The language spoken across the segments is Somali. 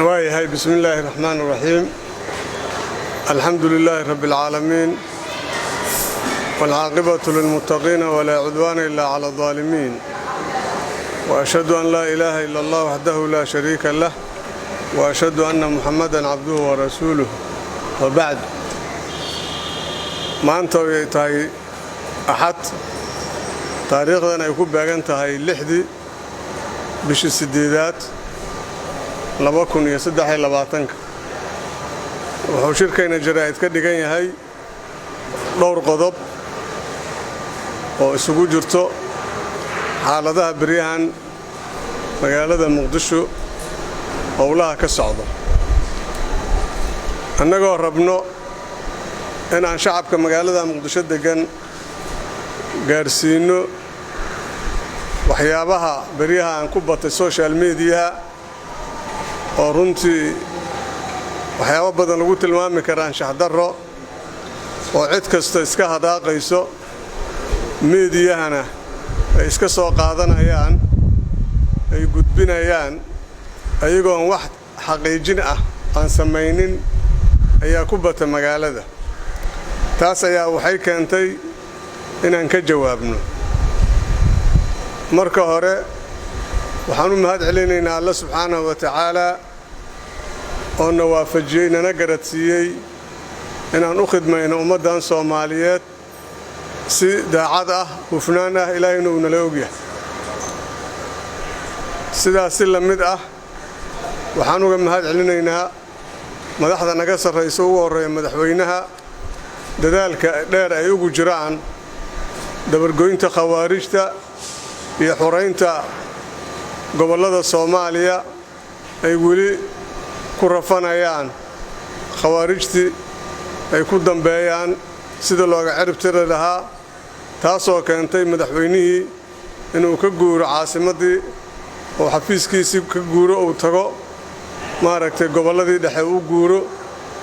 Waayahay. Bismi illaahi raxmaan raxiim, alxamdu lilaahi rabbi alcaalamiin, waalcaaqibatu lilmuttaqiina, walaa cudwaana ilaa cala aldaalimiin, wa ashhadu an laa ilaaha ila allah waxdahu laa shariika lah, wa ashhadu anna muxamadan cabduhu wa rasuuluh, wa bacd. Maanta ay tahay Axad, taariikhdan ay ku beegan tahay 6dii bishii 8aad 2023-ka, wuxuu shirkayna jaraa'id ka dhigan yahay dhowr qodob oo isugu jirto xaaladaha beryahan magaalada Muqdisho howlaha ka socdo, annagoo rabno inaan shacabka magaalada Muqdisho deggan gaarsiinno waxyaabaha beryaha aan ku batay social mediaha, oo runtii waxyaabo badan lagu tilmaami karaa anshax darro, oo cid kasta iska hadaaqayso, mediahana ay iska soo qaadanayaan, ay gudbinayaan ayagoon wax xaqiijin ah aan samaynin, ayaa ku bata magaalada. Taas ayaa waxay keentay inaan ka jawaabno. Marka hore, waxaan u mahad celinaynaa Alla subxaanahu wa tacaalaa oo na waafajiyey, nana garadsiiyey inaan u khidmayno ummaddan Soomaaliyeed si daacad ah, hufnaan ah. Ilaahayna uu nala ogyahay. Sidaas si la mid ah, waxaan uga mahad celinaynaa madaxda naga sarraysa, ugu horreeya madaxweynaha, dadaalka dheer ay ugu jiraan dabargoynta Khawaarijta iyo xuraynta gobollada Soomaaliya ay weli ku rafanayaan Khawaarijtii, ay ku dambeeyaan sida looga cirib tiri lahaa, taasoo keentay madaxweynihii inuu ka guuro caasimaddii oo xafiiskiisii ka guuro, uu tago, maaragtay, gobolladii dhexe uu guuro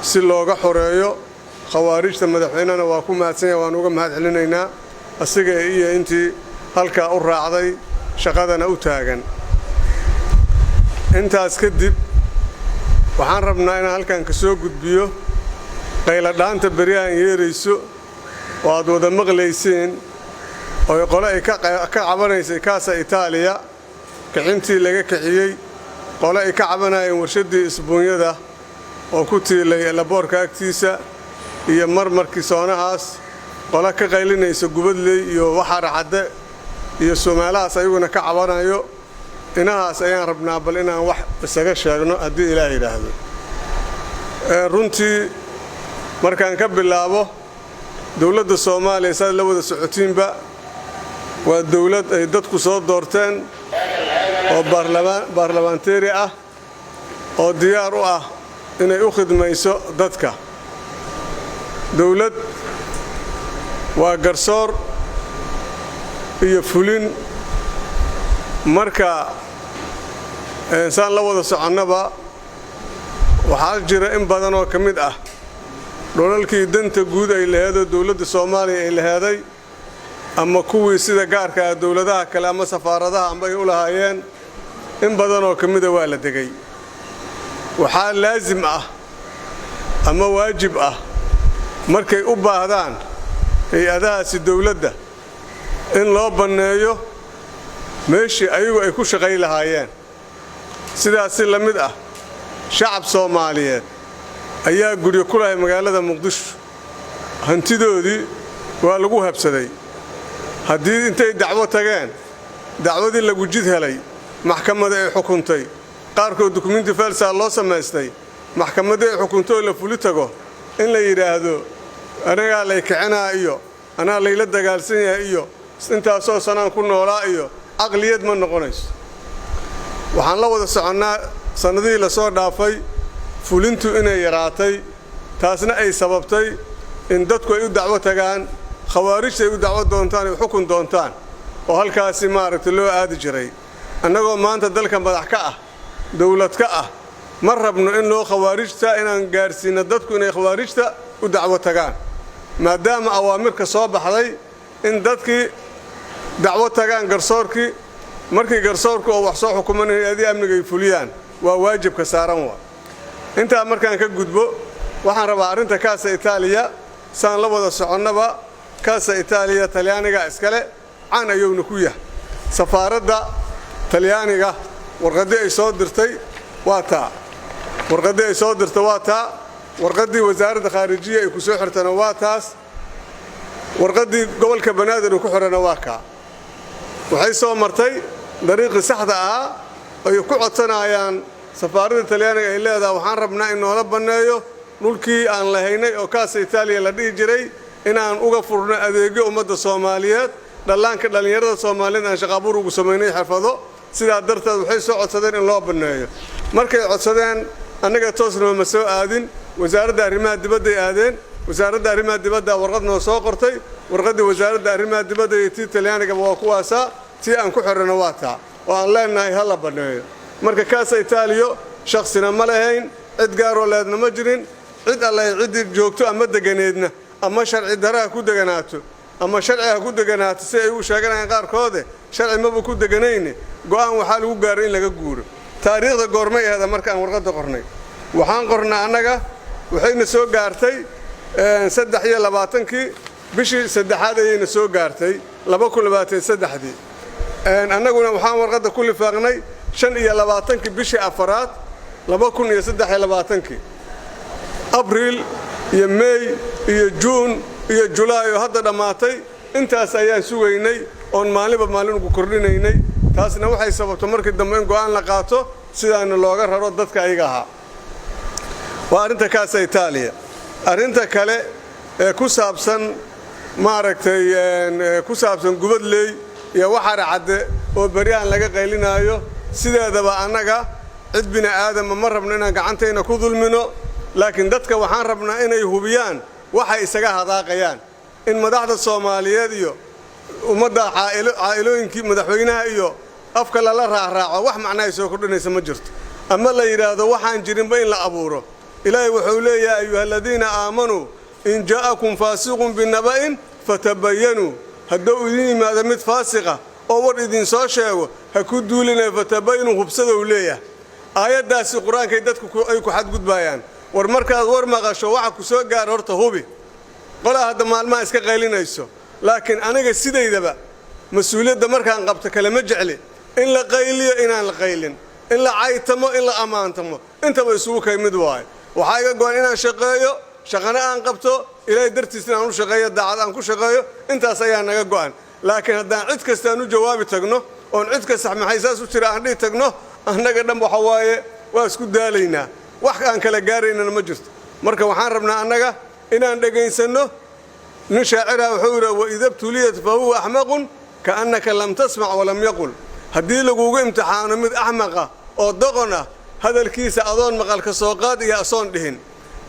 si looga xoreeyo Khawaarijta. Madaxweynena waa ku mahadsan yahay, waan uga mahad celinaynaa asiga iyo intii halkaa u raacday, shaqadana u taagan. Intaas kadib, waxaan rabnaa inaan halkan ka soo gudbiyo qayladhaanta beryahan yeerayso oo aad wada maqlaysiin, oo qole ay ka cabanaysay Kaasa Itaaliya kicintii laga kiciyey, qole ay ka cabanayeen warshaddii isbuunyada oo ku tiilay airportka agtiisa iyo marmarkii soonahaas, qole ka qaylinaysa Gubadley iyo Waxaar Cadde iyo somaalahaas ayaguna ka cabanayo. Inahaas ayaan rabnaa bal inaan wax isaga sheegno, haddii Ilaah yidhaahdo. Runtii, markaan ka bilaabo dowladda Soomaaliya, saad la wada socotiinba, waa dowlad ay dadku soo doorteen oo baarlamaanteeri ah oo diyaar u ah inay u khidmayso dadka. Dowlad waa garsoor iyo fulin. Marka saan la wada soconnaba, waxaa jira in badan oo ka mid ah dhulalkii danta guud ay laheedoo dowladda Soomaaliya ay laheeday, ama kuwii sida gaarka ah dowladaha kale ama safaaradaha amba ay u lahaayeen, in badan oo ka mida waa la degay. Waxaa laasim ah ama waajib ah, markay u baahdaan hay-adahaasi dowladda, in loo banneeyo meeshii ayagu ay ku shaqay lahaayeen. Sidaas si la mid ah, shacab Soomaaliyeed ayaa guryo ku lahay magaalada Muqdisho. Hantidoodii waa lagu habsaday. Haddii intay dacwo tageen, dacwadii lagu jid helay, maxkamada ay xukuntay, qaarkood dukumenti false ah loo samaystay, maxkamaddii ay xukuntay oo la fuli tago, in la yidhaahdo anagaa lay kicinaa iyo anaa layla dagaalsan yahay iyo intaasoo sanaan ku noolaa iyo, caqliyad ma noqonayso. Waxaan la wada soconnaa sannadihii lasoo dhaafay fulintu inay yaraatay, taasna ay sababtay in dadku ay u dacwo tagaan Khawaarijta, ay u dacwo doontaan, ay xukun doontaan, oo halkaasi, maaragtay, loo aadi jiray. Annagoo maanta dalka madax ka ah, dowlad ka ah, ma rabno in loo Khawaarijta, inaan gaarsiinno dadku inay Khawaarijta u dacwo tagaan, maadaama awaamirka soo baxday in dadkii dacwo tagaan garsoorkii. Markii garsoorku oo wax soo xukuman, hay-adihii amniga ay fuliyaan, waa waajibka saaran. Waa Intaa markaan ka gudbo, waxaan rabaa arrinta Kaasa Itaaliya. Saan la wada soconnaba, Kaasa Itaaliya Talyaaniga iskale, caan ayuuna ku yahay. Safaaradda Talyaaniga warqaddii ay soo dirtay waa taa, warqaddii ay soo dirtay waa taa, warqaddii Wasaaradda Khaarijiya ay ku soo xirtana waa taas, warqaddii gobolka Banaadir uu ku xidhana waa kaa. Waxay soo martay dariiqii saxda ahaa ay ku codsanayaan safaaradda Talyaaniga. Ay leedahay, waxaan rabnaa in noola banneeyo dhulkii aan lahaynay oo Kaasa Itaaliya la dhihi jiray, inaan uga furno adeegyo ummadda Soomaaliyeed, dhallaanka, dhallinyarada Soomaaliyeed aan shaqaabuur ugu samaynay, xirfado. Sidaa darteed waxay soo codsadeen in loo banneeyo. Markay codsadeen, annaga toosnama ma soo aadin, Wasaaradda Arrimaha Dibadday aadeen. Wasaaradda Arrimaha Dibadda warqad noo soo qortay. Warqaddii Wasaaradda Arrimaha Dibadda iyo tii Talyaanigaba waa kuwaasaa, tii aan ku xirana waa taa oo aan leenahay ha la banneeyo. Marka Kaasa Itaaliyo shakhsina ma lahayn, cid gaaroo leedna ma jirin. Cid alle ciddii joogto ama deganeedna, ama sharci dara ha ku deganaato ama sharci ha ku deganaato, si ay u sheeganayaan qaarkoode, sharci maba ku deganayne, go'aan waxaa lagu gaaray in laga guuro. Taariikhda goormay ahda marka aan warqadda qornay? Waxaan qornay annaga, waxayna soo gaartay 23-kii bishii saddexaad ayayna soo gaartay, 2023-dii. Annaguna waxaan warqadda ku lifaaqnay 25-kii bishii afaraad, 2023-kii. Abriil iyo Meey iyo Juun iyo Julaay oo hadda dhammaatay, intaas ayaan sugaynay oon maalinba maalin ugu kordhinaynay. Taasna waxay sababto markii dambe in go'aan la qaato, sidaana looga raro dadka ayaga ahaa. Waa arrinta Kaasa Itaaliya. Arrinta kale ee ku saabsan, maaragtay, ku saabsan Gubadley iyo Waxara Cadde oo beryahan laga qaylinaayo, sideedaba annaga cid bini aadama ma rabno inaan gacantayna ku dulmino, laakiin dadka waxaan rabnaa inay hubiyaan waxay isaga hadaaqayaan. In madaxda Soomaaliyeed iyo ummadda caa'ilooyinkii madaxweynaha iyo afka lala raacraaco, wax macnahay soo kordhinaysa ma jirto, ama la yidhaahdo waxaan jirinba in la abuuro. Ilaahay wuxuu leeyahay: "أيها الذين آمنوا إن جاءكم فاسق بنبإ فتبينوا." Hadduu idin yimaado mid faasiqa oo war idin soo sheego, ha ku duulinaya, فتبينوا, hubsada uu leeyahay. Aayaddaasi qur-aankay dadku ay ku xadgudbaayaan. War markaad war maqasho, waxa ku soo gaara horta hubi. Qolaa hadda maalmaha iska qaylinayso, laakiin aniga sidaydaba mas-uuliyadda markaan qabto kalema jecli in la qayliyo, inaan la qaylin, in la caytamo, in la ammaantamo, intaba isugu kay mid waayo. Waxaa iga go'an inaan shaqeeyo, shaqana aan qabto, Ilaahay dartiisna aan u shaqeeyo, daacad aan ku shaqeeyo. Intaas ayaa naga go'an. Laakiin haddaan cid kasta aan u jawaabi tagno oon cid kasta maxay saas u jira aan dhihi tagno, annaga dhan waxa waaye waa isku daalaynaa, wax aan kala gaaraynana ma jirto. Marka waxaan rabnaa annaga inaan dhegaysanno. Nin shaaciraha wuxuu yidhi: "وإذا ابتليت فهو أحمق كأنك لم تسمع ولم يقل." Haddii lagugu imtixaano mid axmaqa oo doqon ah, hadalkiisa adoon maqalka soo qaad iyo asoon dhihin.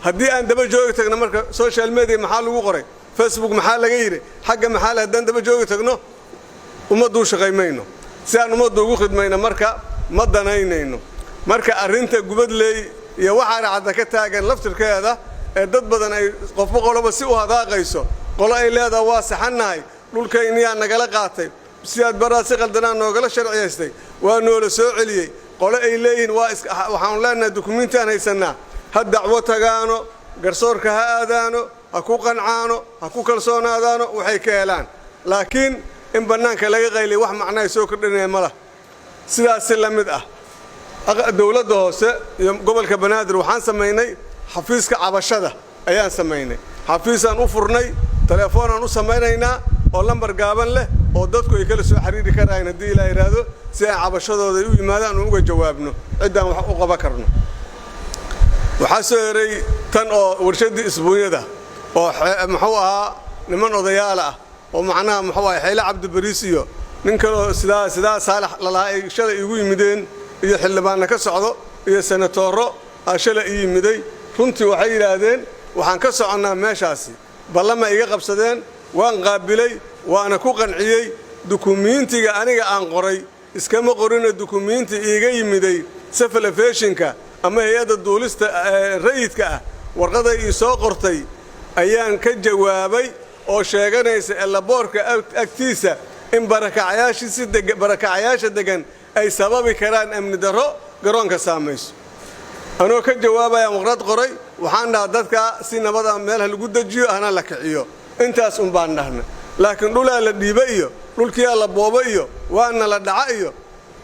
Haddii aan daba joogi tagno marka social media maxaa lagu qoray, Facebook maxaa laga yidhi, xagga maxaa le, haddaan daba joogi tagno, ummadduu shaqaymayno. Si aan ummaddu ugu khidmayno marka ma danaynayno. Marka arrinta Gubadley iyo waxaana cadda ka taagan laftirkeeda ee dad badan ay qofba qoloba si u hadaaqayso, qolo ay leedaha waa saxannahay, dhulkayniyaa nagala qaatay, sidaad baraa si qaldanaa noogala sharciyaystay, waa noola soo celiyey, qole ay leeyihiin waa waxaanu leenahay dukumiintiaan haysannaa. Ha dacwo tagaano, garsoorka ha aadaano, ha ku qancaano, ha ku kalsoonaadaano waxay ka helaan. Laakiin in bannaanka laga qayliya wax macnahay soo kordhinaya ma lah. Sidaas si la mid ah, dowladda hoose iyo gobolka Banaadir waxaan samaynay xafiiska cabashada ayaan samaynay. Xafiisaan u furnay, telefoonaan u samaynaynaa oo lambar gaaban leh oo dadku ay kala soo xiriiri karaayan haddii Ilaa yidhaahdo, si ay cabashadooda ay u yimaadaan oo uga jawaabno ciddaan wax u qaban karno. Waxaa soo heray tan oo warshaddii isbuunyada oo muxuu ahaa niman odayaal ah oo macnaha muxuu ahay Xeyle Cabdibariis iyo nin kaloo sidaa Saalax lalahaa ay shalay igu yimideen, iyo xildhibaanna ka socdo iyo senatooro aa shalay ii yimiday. Runtii waxay yidhaahdeen waxaan ka soconnaa meeshaasi, ballama iga qabsadeen. Waan qaabilay, waana ku qanciyey. Dukumiintiga aniga aan qoray iskama qorina, dukumiinti iiga yimiday civil aviationka ama hay-adda duulista rayidka ah, warqaday ii soo qortay ayaan ka jawaabay oo sheeganaysa airportka agtiisa in barakacayaasha degan ay sababi karaan amni darro garoonka saamayso. Anoo ka jawaabaya warqad qoray, waxaan dhahaa dadka si nabad ah meel ha lagu dejiyo, hana la kiciyo. Intaas un baan dhahnay. Laakiin dhulaa la dhiiba iyo dhulkiyaa la booba iyo waana la dhaca iyo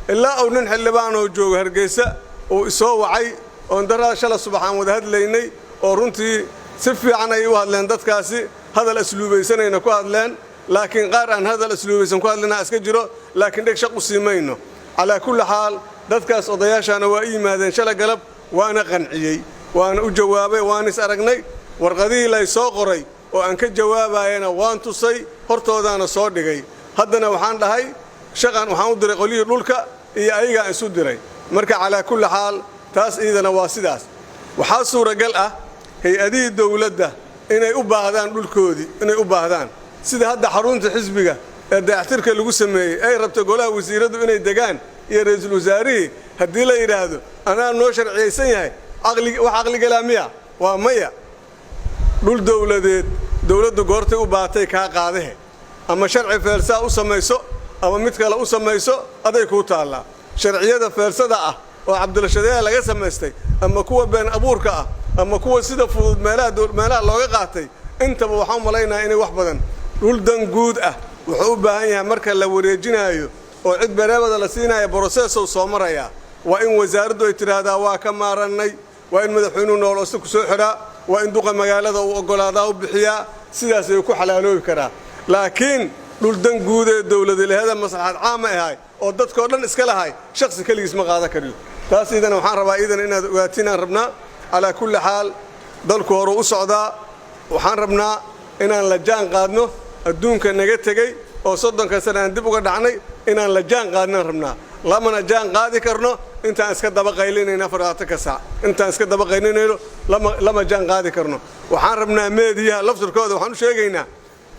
ilaa uu nin xildhibaanoo joogo Hargeysa uu isoo wacay oon daraa shala subax aan wada hadlaynay, oo runtii si fiican ayay u hadleen dadkaasi, hadal asluubaysanayna ku hadleen. Laakiin qaar aan hadal asluubaysan ku hadlina iska jiro, laakiin dheg shaq u sii mayno. Calaa kulli xaal, dadkaas odayaashaana waa i yimaadeen shala galab, waana qanciyey, waana u jawaabay, waan is aragnay. Warqadihii lay soo qoray oo aan ka jawaabayana waan tusay, hortoodaana soo dhigay. Haddana waxaan dhahay shaqan waxaan u diray qolyihii dhulka iyo ayagaan isu diray. Marka calaa kulli xaal, taas iidana waa sidaas. Waxaa suuragal ah hay-adihii dowladda inay u baahdaan dhulkoodii, inay u baahdaan, sida hadda xarunta xisbiga ee dayactirka lagu sameeyey ay rabto golaha wasiiradu inay degaan iyo ra-iisul wasaarihii. Haddii la yidhaahdo anaa noo sharciyaysan yahay, wax caqligalaa miya? Waa maya. Dhul dowladeed dowladdu goortay u baatay kaa qaadahe, ama sharci feelsaa u samayso ama mid kale u samayso, aday kuu taallaa. Sharciyada feelsada ah oo Cabdilashadeeya laga samaystay, ama kuwa been abuurka ah, ama kuwa sida fudud meelaha looga qaatay, intaba waxaan u malaynayaa inay wax badan. Dhul dan guud ah wuxuu u baahan yahay marka la wareejinaayo oo cid bareebada la siinaya process-ow soo marayaa. Waa in wasaaraddu ay tidhaahdaa waa ka maarannay, waa in madaxweynuhu nooloosta ku soo xidhaa, waa in duqa magaalada uu oggolaadaa u bixiyaa. Sidaas ayuu ku xalaaloobi karaa. Laakiin dhul dan guud ee dowladilahada maslaxad caama ahay oo dadkoo dhan iska lahay, shakhsi keligiis ma qaadan kariyo. Taas iidana waxaan rabaa iidana inaad ogaatiin aan rabnaa. Calaa kulli xaal, dalku horuu u socdaa. Waxaan rabnaa inaan la jaan qaadno adduunka naga tegey oo 30-ka sana aan dib uga dhacnay, inaan la jaan qaadnaan rabnaa. Lamana jaan qaadi karno intaan iska daba qaylinayno 24-ka saac. Intaan iska daba qaylinayno lama jaan qaadi karno. Waxaan rabnaa meediyaha laftirkooda waxaan u sheegaynaa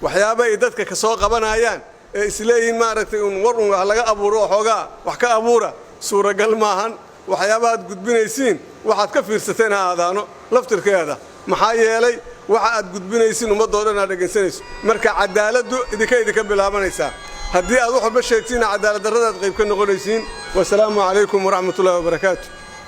waxyaaba ay dadka ka soo qabanayaan ee isleeyihiin, maaragtay, un war un wax laga abuuro oo xoogaa wax ka abuura, suuragal maahan. Waxyaabahaad gudbinaysiin waxaad ka fiirsateen ha aadaano laftirkeeda, maxaa yeelay waxa aad gudbinaysiin ummaddoo dhan aad dhegaysanayso. Marka cadaaladdu idinka bilaabanaysaa. Haddii aad wax walba sheegtiinna, cadaalad darradaad qayb ka noqonaysiin. Wasalaamu calaykum waraxmatullahi wabarakaatu.